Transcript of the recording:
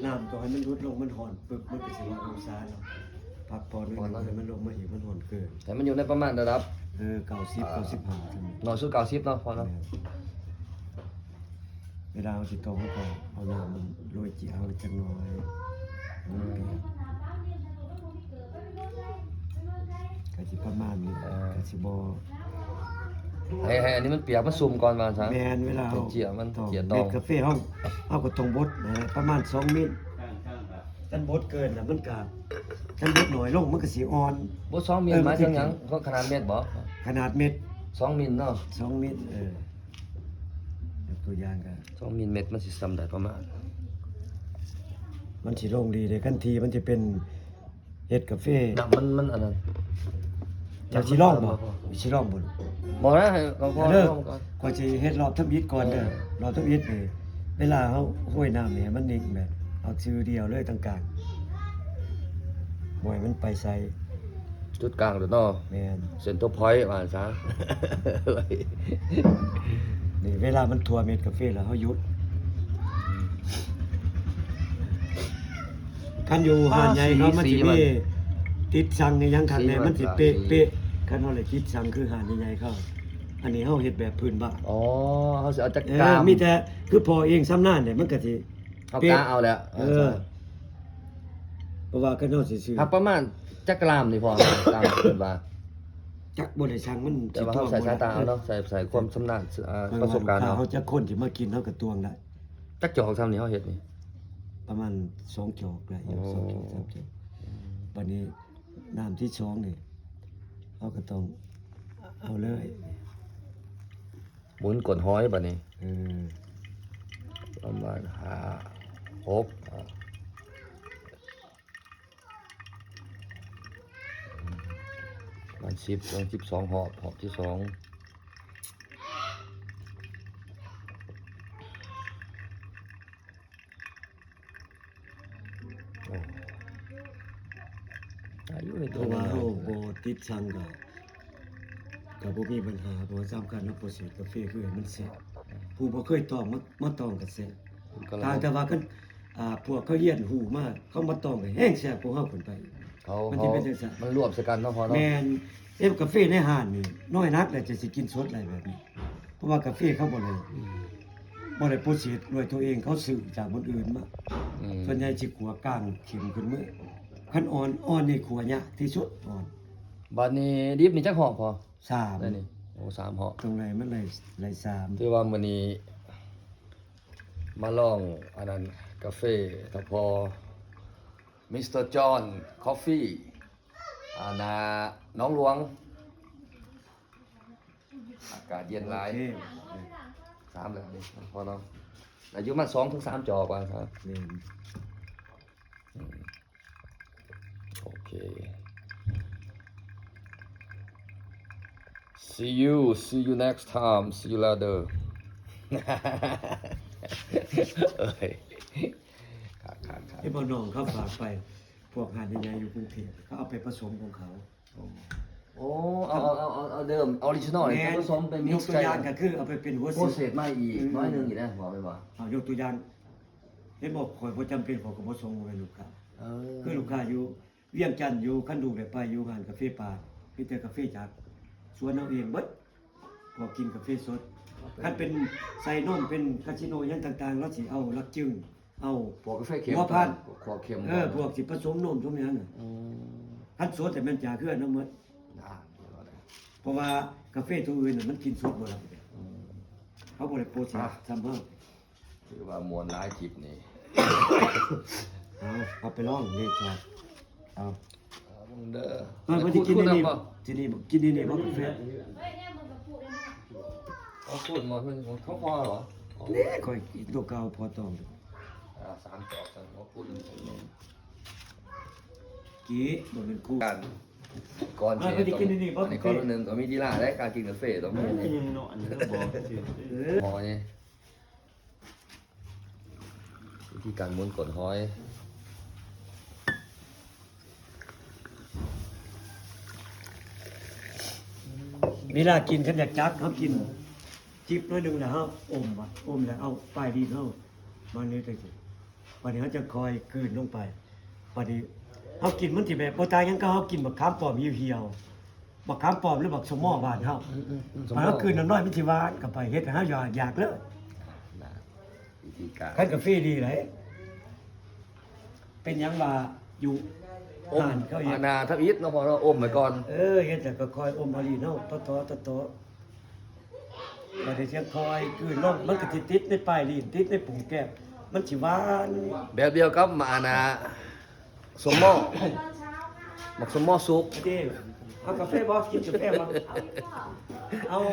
ນ້ຳຕ້ອງໃຫ້ມັນຫຼຸດລົງ ມັນຮ້ອນປຶບ ມັນກໍຊິຮ້ອຍອົງສາເນາະ. ພັກຜ່ອນໜ້ອຍໜຶ່ງ ໃຫ້ມັນລົງມາອີກ ມັນຮ້ອນເກີນ. ໃຫ້ມັນຢູ່ໃນປະມານລະດັບ ເອີ ເກົ້າສິບ ອ່າ ເກົ້າສິບຫ້າ ສ່ຳນີ້ ໜ້ອຍສຸດເກົ້າສິບເນາະ ພໍເນາະ. ແມ່ນ. ເວລາເຮົາຊິຕົ້ມ ເຮົາກໍເອົານ້ຳມັນໂລຍເຈ້ຍເຮົາຈັກໜ້ອຍ ອືມ ກໍຊິປະມານນີ້ ເອີ ກໍຊິບໍ່ ໃຫ້ ໃຫ້ອັນນີ້ມັນປຽກ ມັນຊຸ່ມກ່ອນວ່າຊັ້ນ. ແມ່ນ. ເວລາເຮົາ ເຈ້ຍມັນ ຕ້ອງ ເຈ້ຍຕ້ອງ ເມັດກາເຟເຮົາ ເຮົາກໍຕ້ອງບົດນະ ປະມານສອງມິນ. ຄັນບົດເກີນລະມັນກະ ຄັນບົດໜ້ອຍລົງມັນກະຊິອ່ອນ. ບົດສອງມິນ ເອີ ໝາຍເຖິງຫຍັງ? ຂະໜາດເມັດບໍ? ຂະໜາດເມັດ ສອງມິນເນາະ. ສອງມິນ ເອີ ຍົກຕົວຢ່າງກະ ສອງມິນເມັດ ມັນຊິສ່ຳໃດປະມານ? ມັນຊິລົງດີເດ້ ຄັນທີ່ມັນຊິເປັນ ເຮັດກາເຟ ນ້ຳມັນ ມັນອັນນັ້ນ ເຈົ້າຊິລອງບໍ່? ຊິລອງບໍ່? ບໍ່ນະ ໃຫ້ລອງ ລອງກ່ອນ. ຂ້ອຍຊິເຮັດລອບທຳອິດກ່ອນເດີ. ເອີ ລອບທຳອິດນີ້ ເວລາເຮົາຫ້ວຍນ້ຳນີ້ ໃຫ້ມັນນິ່ງແບບ ເອົາຊື່ດຽວເລີຍ ຕາງກາງ ບໍ່ໃຫ້ມັນໄປໃສ ຈຸດກາງໂລດເນາະ. ແມ່ນ. ເຊັນເຕີພອຍວ່າຊັ້ນຊະ. ນີ້ ເວລາມັນຖ້ວມເມັດກາເຟແລ້ວ ເຮົາຢຸດ. ຄັນຢູ່ຮ້ານໃຫຍ່ເຂົາ ມັນຊິມີຕິດສັງອີ່ຫຍັງຄັກແນ່ ມັນຊິເປະໆ. ຄັນເຮົາໄດ້ຕິດສັງຄືຮ້ານໃຫຍ່ໆເຂົາ. ອັນນີ້ເຮົາເຮັດແບບພື້ນບ້ານ. ອໍ ເຮົາຊິເອົາຈັກກາມ ເອີ ມີແຕ່ຄືພໍ່ເອງຊຳນານເດ້ ມັນກໍຊິ ເຮົາກະເອົາແລ້ວ. ເອີ ເອີ ເພາະວ່າຄັນເຮົາຊິຊື້ ຫາກປະມານຈັກກຣາມນີ້ພໍ ຕາມຄິດວ່າ ຈັກ ບໍ່ໄດ້ຊັ່ງ ມັນ ແຕ່ວ່າເຮົາໃສ່ສາຍຕາເອົາເນາະ ໃສ່ ໃສ່ຄວາມຊຳນານ ເອີ ປະສົບການເນາະ. ເຮົາຈັກຄົນຊິມາກິນ ເຮົາກໍຕວງໄດ້. ຈັກຈອກຊ່ຳນີ້ເຮົາເຮັດນີ້? ປະມານສອງຈອກໄດ້ຢູ່. ໂອ້ ສອງຈອກ ສາມຈອກ. ບັດນີ້ນ້ຳທີສອງນີ້ ເຮົາກໍຕ້ອງເອົາເລີຍ. ໝູນກົ້ນຫອຍບາດນີ້ ເອີ ປະມານຫ້າ ຫົກ ປະມານສິບ ສິບສອງຮອບ ຮອບທີສອງ. ໂອ້ ອາຍຸນີ້ ເພາະວ່າເຮົາບໍ່ຕິດສັງກໍ ກໍບໍ່ມີບັນຫາ ເພາະວ່າສຳຄັນເຮົາໂປຣເຊສກາເຟຄືໃຫ້ມັນແຊບ. ຜູ້ບໍ່ເຄີຍຕ້ອງ ມາ ມາຕ້ອງກໍແຊບ. ຕ່າງແຕ່ວ່າຄັນ ອ່າ ພວກເຂົາຮຽນຮູ້ມາ ເຂົາມາຕ້ອງກໍແຮງແຊບກວ່າເຮົາຂຶ້ນໄປ. ເຂົາ ມັນຊິເປັນຈັ່ງຊັ້ນ ມັນລວມໃສ່ກັນເນາະ ພໍ່ເນາະ. ແມ່ນ. ເອີ ກາເຟໃນຮ້ານນີ້ ນ້ອຍນັກແຫຼະຈະຊິກິນສົດໄດ້ແບບນີ້. ເພາະວ່າກາເຟເຂົາບໍ່ໄດ້ ອືມ ບໍ່ໄດ້ໂປຣເຊສດ້ວຍຕົວເອງ ເຂົາຊື້ຈາກບ່ອນອື່ນມາ. ອືມ ສ່ວນໃຫຍ່ຊິຂົ້ວກາງເຂັ້ມຂຶ້ນເໝິດ. ຄັນອ່ອນ ອ່ອນນີ້ຂົ້ວຍາກທີ່ສຸດ ອ່ອນ. ບາດນີ້ດິບນີ້ຈັກຮອບພໍ? ສາມ ໄດ້ນີ້. ໂອ້ ສາມຮອບ ຕ້ອງໄດ້ ມັນໄດ້ ໄດ້ສາມ. ຖືວ່າມື້ນີ້ມາລອງອັນນັ້ນ ກາເຟທະພໍ ມິສເຕີຈອນຄອບຟີ ອ່າ ໜ້າໜອງຫຼວງ. ອາກາດເຢັນຫຼາຍ. ໂອເຄ ສາມແລ້ວນີ້ ພໍເນາະ. ອາຍຸມາສອງເຖິງສາມຈອກວ່າຊະ. ແມ່ນ. ອືມ ໂອເຄ. See you, see you next time, see you later. ເອີຍ ຄັກໆໆ. ເຫັນບໍ່ ນ້ອງເຂົາຝາກໄປ ພວກຮ້ານໃຫຍ່ໆຢູ່ກຸງເທບ ເຂົາເອົາໄປປະສົມຂອງເຂົາ. ໂອ້ ເອົາ ເອົາ ເອົາ ເອົາເດີມ ອໍຣິຈິນອນ ແມ່ນ ໄປປະສົມ ໄປມິກ ຍົກຕົວຢ່າງກໍຄືເອົາໄປເປັນຫົວເຊື້ອ ໂປຣເຊສມາອີກ ອືມ ໜ້ອຍໜຶ່ງນີ້ນະ ບອກແມ່ນບໍ່? ເອົາ ຍົກຕົວຢ່າງ ເຫັນບໍ່ ຂ້ອຍບໍ່ຈຳເປັນ ຂ້ອຍກໍບໍ່ສົ່ງໃຫ້ລູກຄ້າ. ເອີ ຄືລູກຄ້າຢູ່ວຽງຈັນ ຢູ່ຄັນດູໄດ້ໄປຢູ່ຮ້ານກາເຟປ່າ ມີແຕ່ກາເຟຈາກສວນເຮົາເອງເບິດ ພວກກິນກາເຟສົດ. ຄັນເປັນໃສ່ນົມ ເປັນຄາຊິໂນຫຍັງຕ່າງໆ ລາວຊິເອົາລັກຈຶງ ເອົາພວກກາເຟເຂັ້ມ ຫົວພັນ ພວກເຂັ້ມ ເອີ ພວກຊິປະສົມນົມສົມຫຍັງ. ອືມ ຄັນສົດແຕ່ແມ່ນຈາກເຮືອນເຮົາໝົດ. ອ່າ ເພາະວ່າກາເຟຕົວອື່ນນະ ມັນກິນສົດບໍ່ໄດ້. ອືມ ເຮົາບໍ່ໄດ້ໂປຣເຊສ ອ່ະ ຊຳເຮົາ. ຖືວ່າມ່ວນຫຼາຍທຣິບນີ້. ເອົາ ເອົາໄປລອງເດ້ ຈອດ ເອົາ ເອົາເບິ່ງເດີ. ມາ ມາ ຊິກິນນີ້ ຊິນີ້ ກິນນີ້ບໍ່ກາເຟ? ເອົາຂວດມາເພິ່ນ ຂອງພໍ່ເນາະ. ນີ້ຂ້ອຍກິນຕົວເກົ່າ ພໍຕ້ອງ. ອ່າ ສາມຈອກ ສາມຂວດ. ກີ້ ບໍ່ແມ່ນຄູ່ກັນ ກ່ອນຊິ ມາ ເພິ່ນຊິກິນນີ້ບໍ່ ອັນນີ້ ກາເຟ ກ່ອນໜຶ່ງກໍມີລີລາໄດ໋ ການກິນກາເຟຕ້ອງມີ. ເອີ ຍັງເນາະ ອັນນີ້ກໍບອກຊື່ ເອີ ຫອຍ. ວິທີການໝູນກົ້ນຫອຍ ເວລາກິນ ຄັນຢາກຈັກ ເຮົາກິນຈິບໜ້ອຍໜຶ່ງ ແລ້ວເຮົາອົມ ອົມແລ້ວເອົາປາຍລີ້ນເຮົາມານີ້ຈັ່ງຊີ້. ບັດນີ້ເຮົາຈະຄ່ອຍກືນລົງໄປ. ບັດນີ້ເຮົາກິນມັນຊິແບບບໍ່ຕ່າງຫຍັງກັບເຮົາກິນບັກຂາມປ້ອມຫ່ຽວໆ ບັກຂາມປ້ອມ ຫຼື ບັກສົມມໍບ້ານເຮົາ. ອືມໆໆ ບັດເຮົາກືນນ້ຳນ້ອຍມັນຊິຫວານເຂົ້າໄປ ເຮັດໃຫ້ເຮົາຢາກ ຢາກເລີຍ. ນະ ວິທີການ ຄັນກາເຟດີຫຼາຍ. ເປັນຫຍັງວ່າຢູ່ ອົມ ຮ້ານເຂົາເຮັດ ອານາທຳອິດເນາະພໍ່ເນາະ ອົມໄວ້ກ່ອນ. ເອີ ເຮັດແລ້ວກໍຄ່ອຍອົມເອົາລີ້ນເຮົາ ຕໍ່ໆ ຕໍ່ໆ ບັດນີ້ຈະຄ່ອຍກືນລົງ ມັນກໍຊິຕິດໃນປາຍລີ້ນ ຕິດໃນປຸງແກ້ມ ມັນຊິຫວານ. ແບບດຽວກັບໝາກອານາ ສົມມໍ ໝາກສົມມໍສຸກ. ເດ້ ເອົາກາເຟບໍ່? ກິນກາເຟບໍ່? ເອົາ